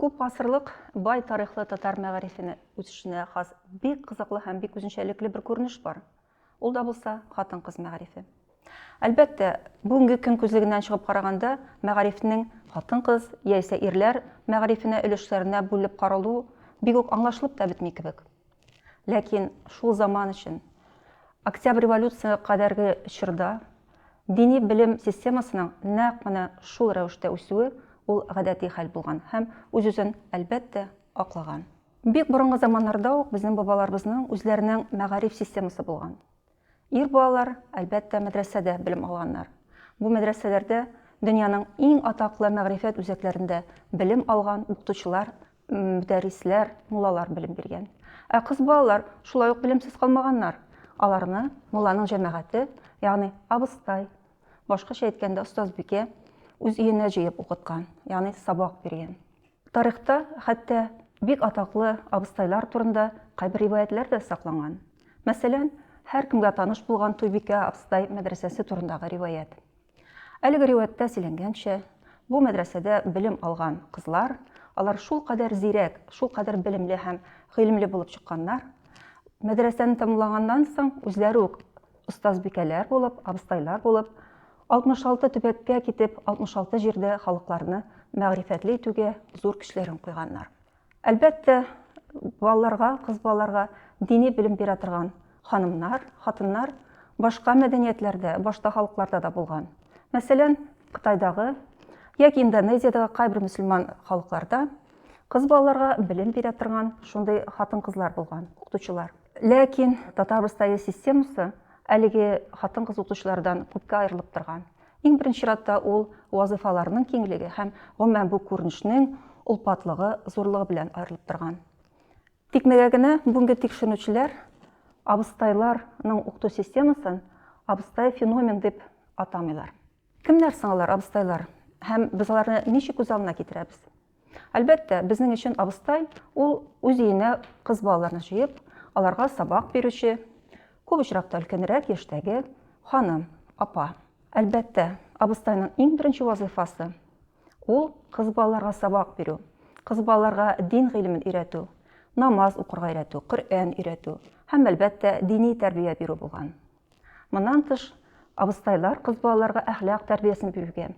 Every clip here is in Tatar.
Күп гасырлык бай тарихлы татар мәгарифенә үсешенә хас бик кызыклы һәм бик үзенчәлекле бер күренеш бар. Ул да булса хатын-кыз мәгарифе. Әлбәттә, бүгенге көн күзлегеннән чыгып караганда, мәгарифнең хатын-кыз яисә ирләр мәгарифенә өлешләренә бүлеп каралу бик үк аңлашылып та бетми кебек. Ләкин шул заман өчен, Октябрь революциясенә кадәрге чорда дини белем системасының нәкъ менә шул рәвештә үсүе ул гадәти хәл булган һәм үз-үзен, әлбәттә, аклаган. Бик борынгы заманнарда ук безнең бабаларыбызның үзләренең мәгариф системасы булган. Ир балалар, әлбәттә, мәдрәсәдә белем алганнар. Бу мәдрәсәләрдә дөньяның иң атаклы мәгърифәт үзәкләрендә белем алган укытучылар, мөдәррисләр, муллалар белем биргән. Ә кыз балалар шулай ук белемсез калмаганнар. Аларны мулланың җәмәгате, ягъни абыстай, башкача әйткәндә, остазбикә үз өенә җыеп укыткан, ягъни сабак биргән. Тарихта хәтта бик атаклы абыстайлар турында кайбер риваятьләр дә сакланган. Мәсәлән, һәркемгә таныш булган Туйбикә абыстай мәдрәсәсе турындагы риваять. Әлеге риваятьтә сөйләнгәнчә, бу мәдрәсәдә белем алган кызлар, алар шулкадәр зирәк, шулкадәр белемле һәм гыйлемле булып чыкканнар, мәдрәсәне тәмамлаганнан соң үзләре үк остазбикәләр булып, абыстайлар булып, 66 төбәккә китеп, 66 җирдә халыкларны мәгърифәтле итүгә зур көчләрен куйганнар. Әлбәттә, балаларга, кыз балаларга дини белем бирә торган ханымнар, хатыннар башка мәдәниятләрдә, башта халыкларда да булган. Мәсәлән, Кытайдагы яки Индонезиядәге кайбер мөселман халыкларда кыз балаларга белем бирә торган шундый хатын-кызлар булган, укытучылар. Ләкин татар абыстае системасы әлеге хатын-кыз укытучылардан күпкә аерылып торган. Иң беренче чиратта ул вазыйфаларының киңлеге һәм гомумән бу күренешнең олпатлыгы, зурлыгы белән аерылып торган. Тикмәгә генә бүгенге тикшеренүчеләр абыстайларның укыту системасын абыстай феномен дип атамыйлар. Кемнәр соң алар, абыстайлар? Һәм без аларны ничек күз алдына китерәбез? Әлбәттә, безнең өчен абыстай ул үз өенә кыз балаларны җыеп, аларга сабак бирүче, күп очракта өлкәнрәк яшьтәге ханым, апа. Әлбәттә, абыстайның иң беренче вазыйфасы ул кыз балаларга сабак бирү, кыз балаларга дин гыйлемен өйрәтү, намаз укырга өйрәтү, Коръән өйрәтү һәм, әлбәттә, дини тәрбия бирү булган. Моннан тыш, абыстайлар кыз балаларга әхлак тәрбиясен бирүгә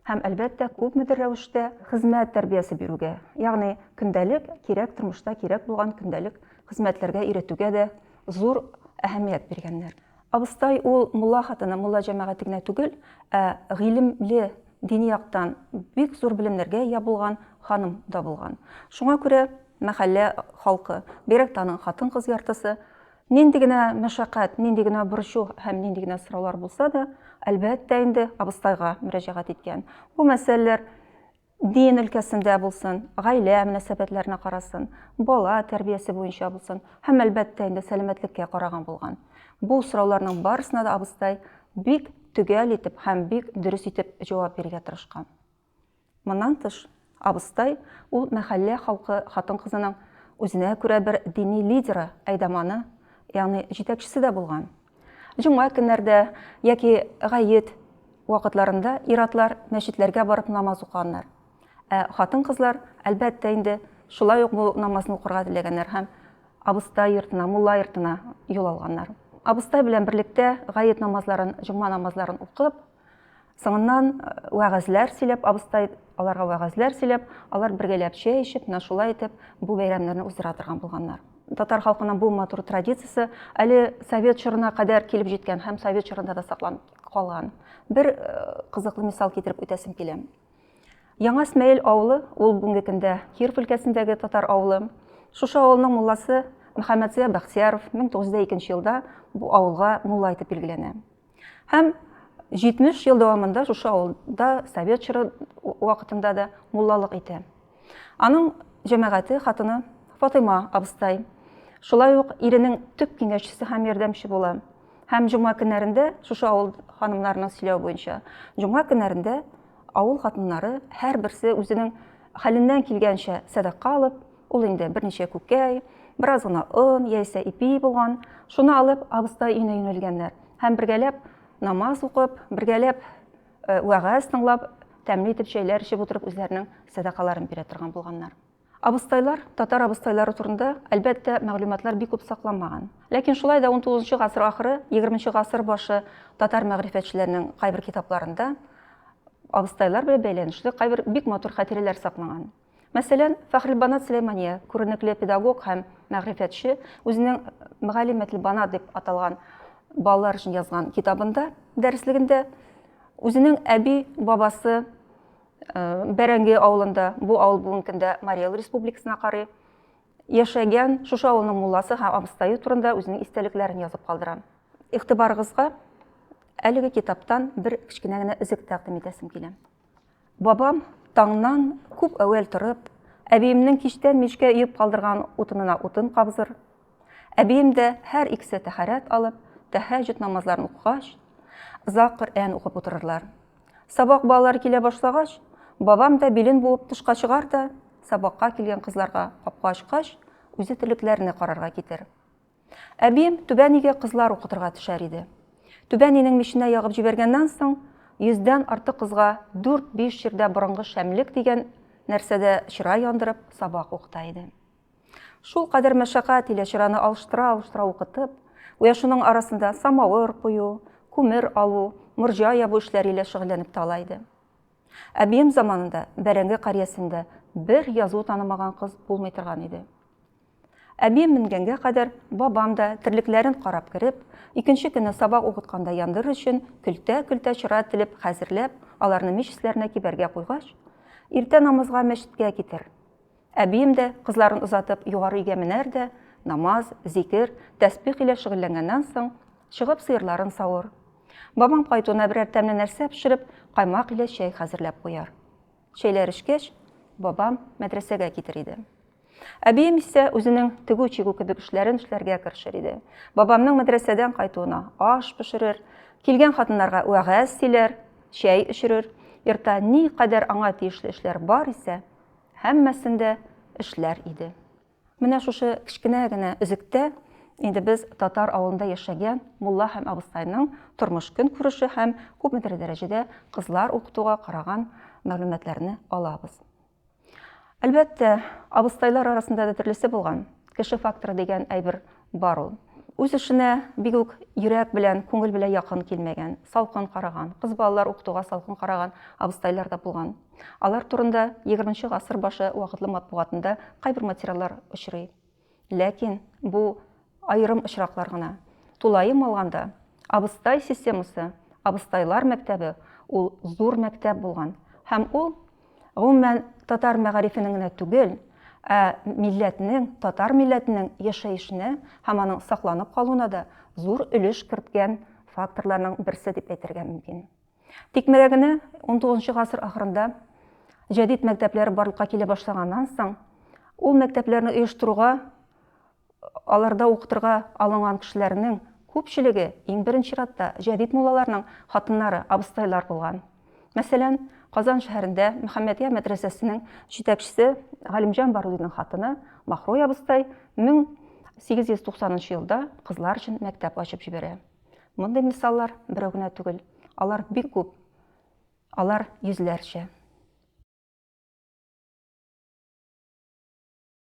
һәм, әлбәттә, күпмедер рәвештә хезмәт тәрбиясе бирүгә, ягъни көндәлек кирәк тормышта кирәк булган көндәлек хезмәтләргә өйрәтүгә дә зур әһәмият биргәннәр. Абыстай ул мулла хатыны, мулла җәмәгате генә түгел, ә гыйлемле, дини яктан бик зур белемнәргә ия булган ханым да булган. Шуңа күрә мәхәллә халкы, бигрәк тә аның хатын-кыз яртысы, Нинди генә мәшәкать, нинди генә борчу һәм нинди генә сораулар булса да, әлбәттә инде, абыстайга мөрәҗәгать иткән. Бу мәсьәләләр дин өлкәсендә булсын, гаилә мөнәсәбәтләренә карасын, бала тәрбиясе буенча булсын һәм, әлбәттә инде, сәламәтлеккә караган булган. Бу сорауларның барысына да абыстай бик төгәл итеп һәм бик дөрес итеп җавап бирергә тырышкан. Моннан тыш, абыстай ул мәхәллә халкы хатын-кызының үзенә күрә бер дини лидеры, әйдаманы, ягъни җитәкчесе дә булган. Җомга көннәрдә яки гает вакытларында ир-атлар мәчетләргә барып намаз укыганнар. Ә хатын-кызлар, әлбәттә инде, шулай ук бу намазны укырга теләгәннәр һәм абыстай йортына, мулла йортына юл алганнар. Абыстай белән берлектә гает намазларын, җомга намазларын укып, Соңыннан вәгазьләр сөйләп, абыстай аларга вәгазьләр сөйләп, алар бергәләп чәй эчеп, менә шулай итеп бу бәйрәмнәрне уздыра торган булганнар. Татар халкының бу матур традициясе әле совет чорына кадәр килеп җиткән һәм совет чорында да сакланып калган. Бер кызыклы мисал китереп үтәсем килә. Яңа Смәел авылы, ул бүгенге көндә Киров өлкәсендәге татар авылы. Шушы авылның мулласы Мөхәммәтзыя Бәхтияров 1902 елда бу авылга мулла итеп билгеләнә. Һәм 70 ел дәвамында шушы авылда совет чоры вакытында да муллалык итә. Аның җәмәгате хатыны Фатыйма абыстай. Шулай ук иренең төп киңәшчесе һәм ярдәмче була. Һәм җомга көннәрендә шушы авыл ханымнарының сөйләве буенча, җомга көннәрендә авыл хатыннары һәрберсе үзенең хәленнән килгәнчә сәдака алып, Ул инде берничә күкәй, бераз гына он яисә ипи булган, шуны алып абыстай өенә юнәлгәннәр һәм бергәләп намаз укып, бергәләп вәгазь тыңлап, тәмле итеп чәйләр эчеп утырып үзләренең сәдакаларын бирә торган булганнар. Абыстайлар, татар абыстайлары турында, әлбәттә, мәгълүматлар бик күп сакланмаган. Ләкин шулай да 19 гасыр ахыры, 20 гасыр башы татар мәгърифәтчеләренең кайбер китапларында абыстайлар белән бәйләнешле кайбер бик матур хатирәләр сакланган. Мәсәлән, Фәхрелбанат Сөләймания, күренекле педагог һәм мәгърифәтче, үзенең Мөгаллимәтелбанат дип аталган балалар өчен язган китабында, дәреслегендә үзенең әби бабасы Бәрәңге авылында, бу авыл бүгенге көндә Марий Эл республикасына карый, яшәгән шушы авылның мулласы һәм абыстае турында үзенең истәлекләрен язып калдыра. Игътибарыгызга әлеге китаптан бер кечкенә генә өзек тәкъдим итәсем килә. Бабам таңнан күп әүвәл торып, әбиемнең кичтән мичкә өеп калдырган утынына утын кабызыр. Әбием дә һәр икесе тәһарәт алып, тәһәҗҗүд намазларын укыгач, озак Коръән укып утырырлар. Сабак балалары килә башлагач, бабам да билен буып тышка чыгар да, сабакка килгән кызларга капка ачкач, үзе терлекләрне карарга китер. Әбием түбән өйгә кызлар укытырга төшәр иде. Түбән өйнең миченә ягып җибәргәннән соң, йөздән артык кызга дүрт-биш җирдә борынгы шәмлек дигән нәрсәдә чыра яндырып, сабак укыта иде. Шул кадәр мәшәкать илә чыраны алыштыра-алыштыра укытып, гүя шуның арасында самавыр кую, күмер алу, морҗа ябу эшләре илә шөгыльләнеп тә ала иде. Әбием заманында Бәрәңге карьясендә бер язу танымаган кыз булмый торган иде. Әбием менгәнгә кадәр бабам да терлекләрен карап кереп, икенче көнне сабак укытканда яндырыр өчен көлтә-көлтә чыра телеп хәзерләп, аларны мич өсләренә кибәргә куйгач, иртә намазга мәчеткә китер. Әбием дә, кызларын озатып, югары өйгә менәр дә, намаз, зикер, тәсбих илә шөгыльләнгәннән соң, чыгып сыерларын савыр. Бабам кайтуына берәр тәмле нәрсә пешереп, каймак илә чәй хәзерләп куяр. Чәйләр эчкәч, бабам мәдрәсәгә китер иде. Әбием исә үзенең тегү-чигү кебек эшләрен эшләргә керешер иде. Бабамның мәдрәсәдән кайтуына аш пешерер, килгән хатыннарга вәгазь сөйләр, чәй эчерер, йортта никадәр аңа тиешле эшләр бар исә, Һәммәсен дә эшләр иде. Менә шушы кечкенә генә өзектә инде без татар авылында яшәгән мулла һәм абыстайның тормыш-көнкүреше һәм күпмедер дәрәҗәдә кызлар укытуга караган мәгълүматларны алабыз. Әлбәттә, абыстайлар арасында да төрлесе булган. Кеше факторы дигән әйбер бар ул. Үз эшенә бик үк йөрәк белән, күңел белән якын килмәгән, салкын караган, кыз балалар укытуга салкын караган абыстайлар да булган. Алар турында егерменче гасыр башы вакытлы матбугатында кайбер материаллар очрый. Ләкин бу аерым очраклар гына. Тулаем алганда, абыстай системасы, абыстайлар мәктәбе ул зур мәктәп булган һәм ул, гомумән, татар мәгарифенең генә түгел, ә милләтнең, татар милләтенең яшәешенә һәм аның сакланып калуына да зур өлеш керткән факторларның берсе дип әйтергә мөмкин. Тикмәгә генә 19 гасыр ахырында җәдит мәктәпләре барлыкка килә башлаганнан соң, ул мәктәпләрне оештыруга, аларда укытырга алынган кешеләрнең күпчелеге, иң беренче чиратта, җәдит муллаларның хатыннары, абыстайлар булган. Мәсәлән, Казан шәһәрендә Мөхәммәдия мәдрәсәсенең җитәкчесе Галимҗан Барудиның хатыны Махруй абыстай 1890 елда кызлар өчен мәктәп ачып җибәрә. Мондый мисаллар берәү генә түгел, алар бик күп, алар йөзләрчә.